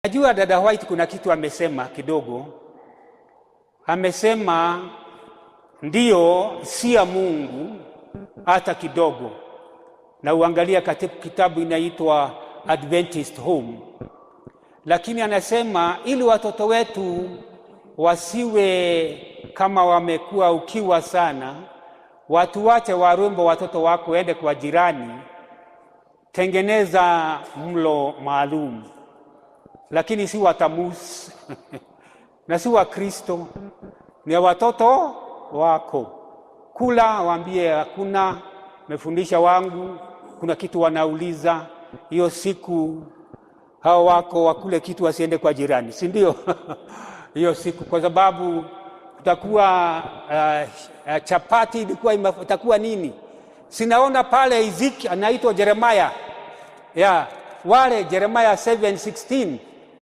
Najua dada White kuna kitu amesema kidogo. Amesema ndiyo, si ya Mungu hata kidogo, na uangalia katika kitabu inaitwa Adventist Home, lakini anasema ili watoto wetu wasiwe kama wamekuwa ukiwa sana, watu wache warembo watoto wako ende kwa jirani, tengeneza mlo maalum, lakini si wa Tammuz na si wa Kristo, ni ya watoto wako. Kula, waambie hakuna mefundisha wangu, kuna kitu wanauliza hiyo siku, hao wako wakule kitu wasiende kwa jirani, si ndio? Hiyo siku kwa sababu kutakuwa chapati ilikuwa itakuwa nini? Sinaona pale Ezekiel anaitwa Jeremiah, yeah, wale Jeremiah 7:16.